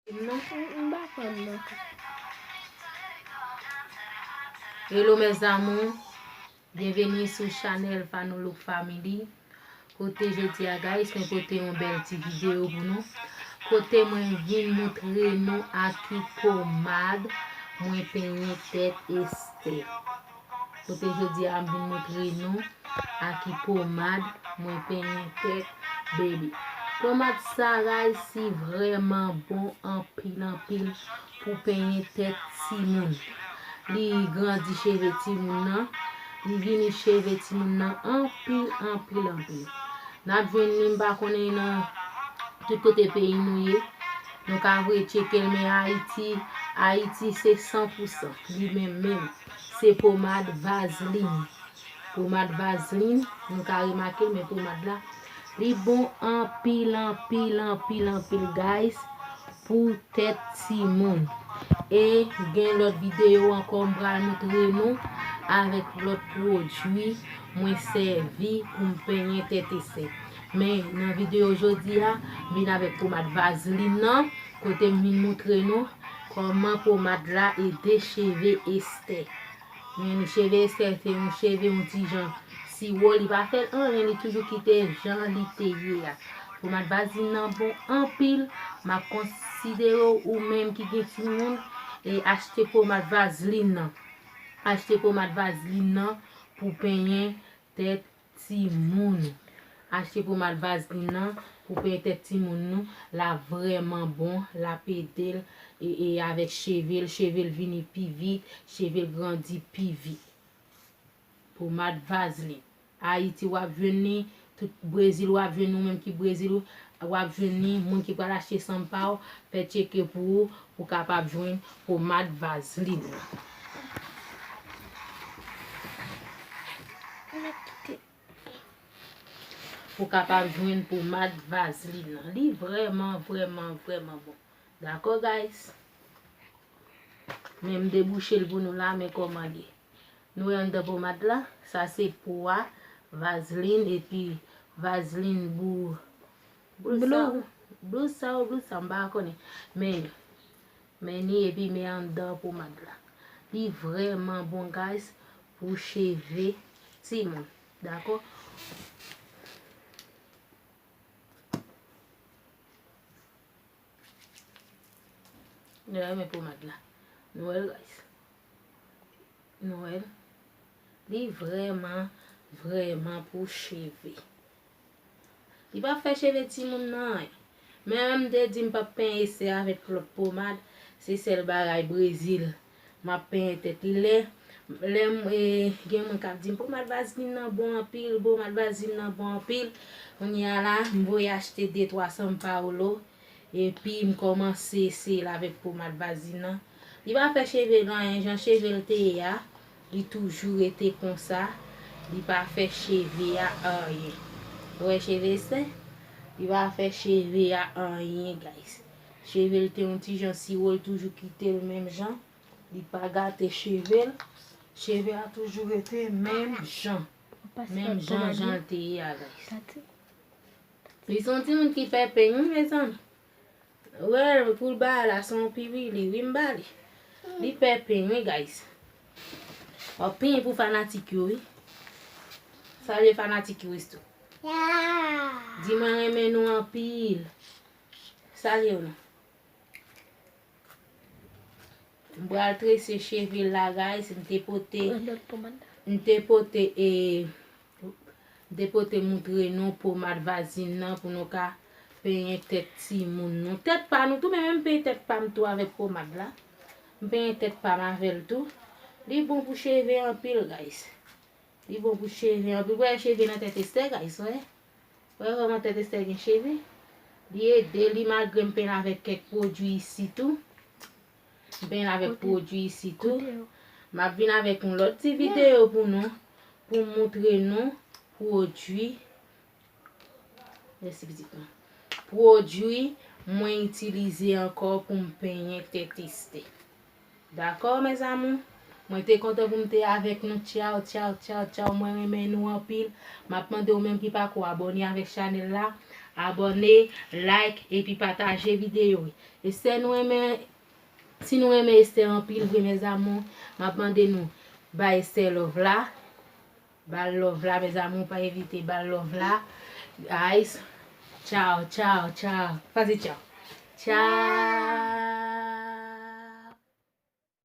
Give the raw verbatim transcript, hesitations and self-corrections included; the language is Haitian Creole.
Non. M pa konn non. Hello mes amours, byenveni sou chanèl Fanolouk Family. Kote jodi a guys, mwen pote yon bèl ti videyo pou nou. Kote mwen vin moutre nou a ki pomad mwen penyen tèt Esther. Kote jodi a m vin moutre nou a ki pomad mwen penyen tèt baby. Pomad sa guys si vrèman bon anpil anpil pou penyen tèt timoun. Li grandi cheve timoun nan, li vini cheve timoun nan anpil anpil anpil. N ap jwenn li m pa konnen nan tout kote peyi nou ye. Nou ka voye tcheke l men Ayiti, Ayiti se san pou san. Li menm menm se pomad vazlin. Pomad vazlin, nou ka remake l men pomad la li bon anpil anpil anpil anpil guys pou tèt timoun. E gen lòt videyo ankò m pral moutre nou avèk lòt pwodui mwen sèvi pou m penyen tèt Esther. Men nan videyo jodi a, m vin avèk pomad vazlin nan kote m vin moutre nou kòman pomad la ede cheve Esther. Men cheve Esther se yon cheve yon ti jan siwo, li pa fè l anyen, li toujou kite jan li te ye a. Pomad vazlin nan bon anpil, m ap konsidere w ou menm ki gen timoun e achte pomad vazlin nan. Achte pomad vazlin nan pou penyen tèt timoun. Achte pomad vazlin nan pou penyen tèt timoun nou, l ap vrèman bon, l ap ede l e, e avèk cheve l, cheve l vini pi vit, cheve l grandi pi vit. Pomad vazlin. Ayiti w ap jwenn li, tout Brezil w ap jwenn li, ou menm ki Brezil w ap jwenn li, moun ki pral achte sanm pa w, fè tcheke pou ou, pou w kapab jwenn pomad vazlin nan. Pou w kapab jwenn pomad vazlin nan. Li vrèman, vrèman, vrèman bon. Dakò guys? Men m debouche l pou nou la, men kòman l ye. Nou wè anndan pomad la, sa se po a, vazlin epi vazlin bou, bou sa, bou sa ou bou sa, m pa konnen. Men, men ni epi men anndan pomad la. Li vrèman bon guys pou cheve timoun. Dakò? Nou renmen pomad la. Nou wè l guys. Nou wè l. Li vrèman, vrèman pou cheve. Li pa fè cheve timoun nan anyen. Men m te di m p ap penyen Esther avèk lòt pomad. Se sèl bagay Brezil. M ap penyen tèt li. Lè, lè m, e, gen moun k ap di m, pomad vazlin nan bon anpil, pomad vazlin nan bon anpil. Kounye a la, m voye achte de twa San Paolo, epi m kòmanse eseye l avèk pomad vazlin nan. Li pa fè cheve l anyen, jan cheve l te ye a, li toujou rete konsa, li pa fè cheve a anyen. Ou wè cheve Esther? Li pa fè cheve a anyen, guys. Cheve l te yon ti jan siwo, l toujou kite l menm jan. Li pa gate cheve l. Cheve a toujou rete menm jan. Menm jan jan l te ye a, guys. Li se yon timoun ki fè peny wi, mezanmi. Ou wè, pou l ba la, se yon pipili wi m ba li. Li fè peny wi, guys. W ap penyen pou fanatik yo, wi. Salye fanatik yo, Risto. Di mwen renmen nou anpil. Salye yo non. M pral trese cheve l la, guys. M te pote, m te pote, e, m te pote moutre nou pomad vazlin nan pou nou ka penyen tèt timoun nou. Tèt pa nou tou, men m penyen tèt pa m tou avèk pomad la. M penyen tèt pa m avè l tou. Li bon pou cheve anpil, guys. Li bon pou cheve anpil. Wè cheve nan tèt Esther, guys, wè. Wè kòman tèt Esther gen cheve. Li ede li malgre m penyen avèk kèk pwodui isi tou. M penyen avèk pwodui isi tou. M ap vin avèk yon lòt ti videyo pou nou, pou m moutre nou pwodui. Mèsi pitit mwen. Pwodui mwen itilize ankò pou m penyen tèt Esther. Dakò mes amours? Mwen te kontan pou m te avèk nou. Tchaw, tchaw, tchaw, tchaw. Mwen renmen nou anpil. M ap mande w menm ki pako abòne avèk chanèl la, abòne, like, epi pataje videyo. Esther, nou renmen, si nou renmen Esther anpil vre, mes amours, m ap mande nou bay Esther love la. Ba l love la, mes amours, pa evite ba l love la. Guys, tchao, tchao, tchao. Pa di tchao. Tchao.